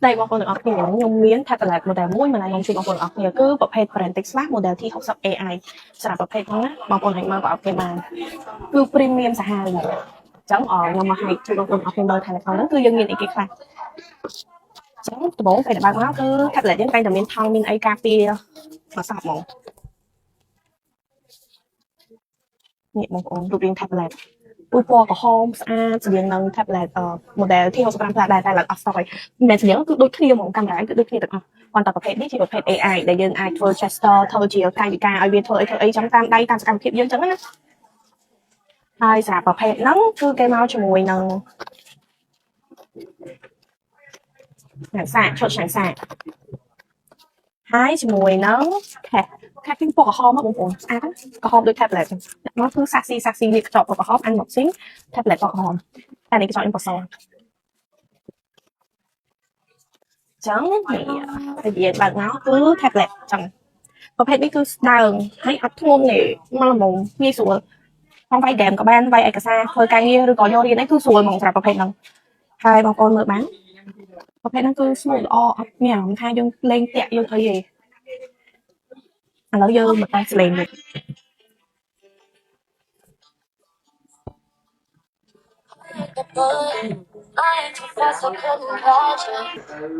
ស្ដីបងប្អូនទាំងអស់គ្នាខ្ញុំមាន tablet model មួយមកណែនាំជូនបងប្អូនទាំងអស់គ្នាគឺប្រភេទ brand Texas model T60 AI សម្រាប់ប្រភេទហ្នឹងណាបងប្អូនអាចមើលប្រអប់គេបានគឺ premium សាហាវហ្មងអញ្ចឹងខ្ញុំមកឲ្យជូនបងប្អូនទាំងអស់គ្នាមើលថានៅក្នុងហ្នឹងគឺយើងមានអីគេខ្លះអញ្ចឹងដំបូងពេលដែលបើកមកគឺ tablet យើងតែងតែមានថង់មានអីការពារមកសពហ្មងនេះបងប្អូនរូបរាង tablet ពូពណ៌ក្រហមស្អាតស្តៀងនឹង tablet model T65 Plus ដែរតែឡើងអស់ stock ហើយមិនមែនស្តៀងគឺដូចគ្នាហ្មងកាមេរ៉ាគឺដូចគ្នាទាំងអស់ប៉ុន្តែប្រភេទនេះជាប្រភេទ AI ដែលយើងអាចធ្វើ gesture ធ្វើជាកាយវិការឲ្យវាធ្វើអីធ្វើអីចឹងតាមដៃតាមសកម្មភាពយើងចឹងណាហើយសម្រាប់ប្រភេទហ្នឹងគឺគេមកជាមួយនឹងឆ្នាំងសាកឈុតឆ្នាំងសាកហើយជាមួយនឹង case case គឺពណ៌ក្រហមបងប្អូនស្អាតក្រហមដូច tablet ចឹងដាក់មកគឺសាក់ស៊ីសាក់ស៊ីនេះកញ្ចក់ពណ៌ក្រហម unboxing tablet ពណ៌ក្រហមតែនេះកញ្ចក់ខ្ញុំពណ៌សចឹងនេះនិយាយបើកមកគឺ tablet ចឹងប្រភេទនេះគឺស្ដើងហើយអត់ធ្ងន់ទេមកល្មមងាយស្រួលផងវាយហ្គេមក៏បានវាយឯកសារធ្វើការងារឬក៏យករៀនអីគឺស្រួលហ្មងសម្រាប់ប្រភេទហ្នឹងហើយបងប្អូនមើលបានប្រភេទហ្នឹងគឺស្មូតល្អអត់មានអារម្មណ៍ថាយើងលេងតាក់យើងអីទេឥឡូវយើងមកតេស្តលេងវិញ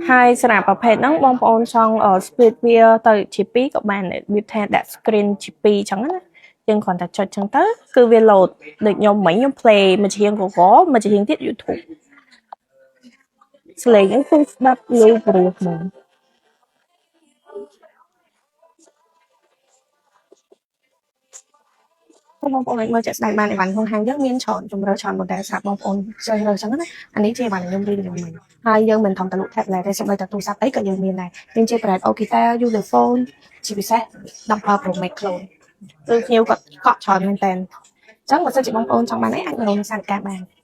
ហើយសម្រាប់ប្រភេទហ្នឹងបងប្អូនចង់ split វាទៅជា2ក៏បានដែរវាថាដាក់ screen ជា2ចឹងណាយើងគ្រាន់តែចុចចឹងទៅគឺវា load ដូចខ្ញុំមិញខ្ញុំ play មួយជាង Google មួយជាងទៀត YouTube សំឡេងហ្នឹងគឺស្ដាប់ឮព្រោះហ្មងបងប្អូនអាចមើលជាក់ស្ដែងបានអីវ៉ាន់ក្នុងហាងយើងមានច្រើនជម្រើសច្រើន model សម្រាប់បងប្អូនជ្រើសរើសចឹងណាអានេះជាអីវ៉ាន់ខ្ញុំ review មិញហើយយើងមិនធំតែលក់ tablet ទេសូម្បីតែទូរស័ព្ទអីក៏យើងមានដែរមានជា brand Oukitel, Ulefone ជាពិសេស17 Pro Max clone គឺភ្ញៀវគាត់កក់ច្រើនមែនតើអញ្ចឹងបើសិនជាបងប្អូនចង់បានអីអាចមករកនៅសាលាការបាន។